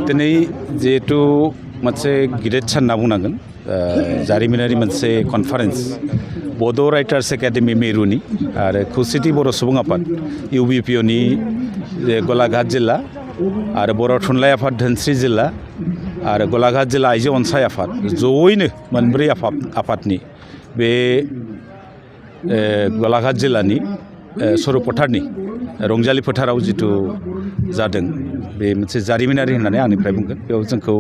दिनै जिहेतु मोनसे गिदिर सान होनना बुंनांगोन जारिमिनारि मोनसे कनफारेन्स बड' राइटार्स एकाडेमि मिरुनि आरो खौसेथि बर' सुबुं आफाद UBPOनि गलाघाट जिल्ला आरो बर' थुनलाइ आफाद धोनस्रि जिल्ला आरो गलाघाट जिल्ला आइजो अनसाय आफाद जयैनो मोनब्रै आफादनि बे गलाघाट जिल्लानि सरपथारनि रंजालि फोथाराव जिथु जादों बे मोनसे जारिमिनारि होननानै आंनिफ्राय बुंगोन बेयाव जोंखौ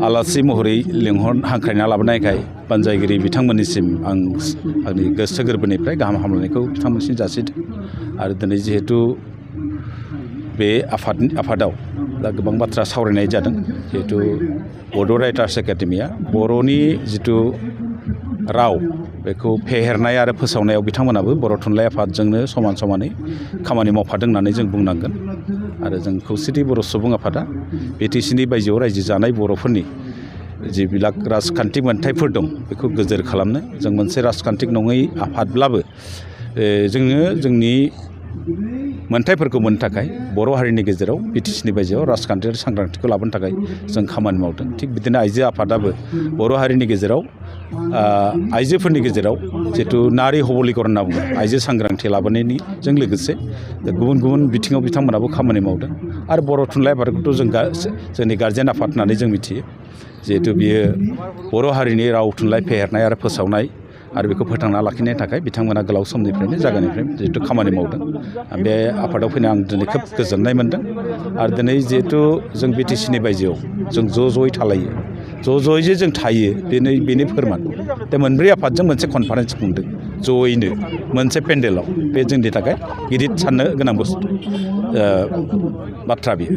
आलासि महरै हांख्रायना लाबोनायखाय बानजायगिरि बिथांमोननिसिम आंनि गोसो गोरबोनिफ्राय गाहाम हामलायनायखौ बिथांमोननिसिम जासिदों आरो दिनै जिहेतु बे आफादाव दा गोबां बाथ्रा सावरायनाय जादों जिहेतु बड' राइटार्स एकाडेमिया बर'नि जिथु राव बेखौ फेहेरनाय आरो फोसावनायाव बिथांमोनाबो बर' थुनलाइ आफादजोंनो समान समानै खामानि मावफादों होननानै जों बुंनांगोन आरो जों खौसेथि बर' सुबुं आफादा BTCनि बायजोआव रायजो जानाय बर'फोरनि जिबिलाक राजखान्थि मोन्थायफोर दं बेखौ गोजोर खालामनो जों मोनसे राजखान्थिक नङै आफादब्लाबो जोङो जोंनि मोन्थायफोरखौ मोननो थाखाय बर' हारिनि गेजेराव BTCनि बायजोआव राजखान्थियारि सांग्रांथिखौ लाबोनो थाखाय जों खामानि मावदों थिग बिदिनो आइजो आफादाबो बर' हारिनि गेजेराव आइजोफोरनि गेजेराव जिहेतु नारि हबलीकरन होनना बुङो आइजो सांग्रांथि लाबोनायनिजों लोगोसे गुबुन गुबुन बिथिङाव बिथांमोनाबो खामानि मावदों आरो बर' थुनलाइ आफादखौथ' जोंनि गार्जेन आफाद होननानै जों मिथियो जिहेतु बियो बर' हारिनि राव थुनलाइ फेहेरनाय आरो फोसावनाय आरो बेखौ फोथांना लाखिनो थाखाय बिथांमोना गोलाव समनिफ्रायनो जागायनिफ्रायनो जिहेतु खामानि मावदों बे आफादाव फैना आं दिनै खोब गोजोननाय मोनदों आरो दिनै जिहेतु जों BTCनि बायजोआव जों ज' थालायो ज' जे जों थायो बेनि फोरमान दा मोनब्रै आफादजों मोनसे कनफारेन्स खुंदों जयैनो मोनसे पेन्डेलाव बे जोंनि थाखाय गिदिर साननो गोनां बाथ्रा बियो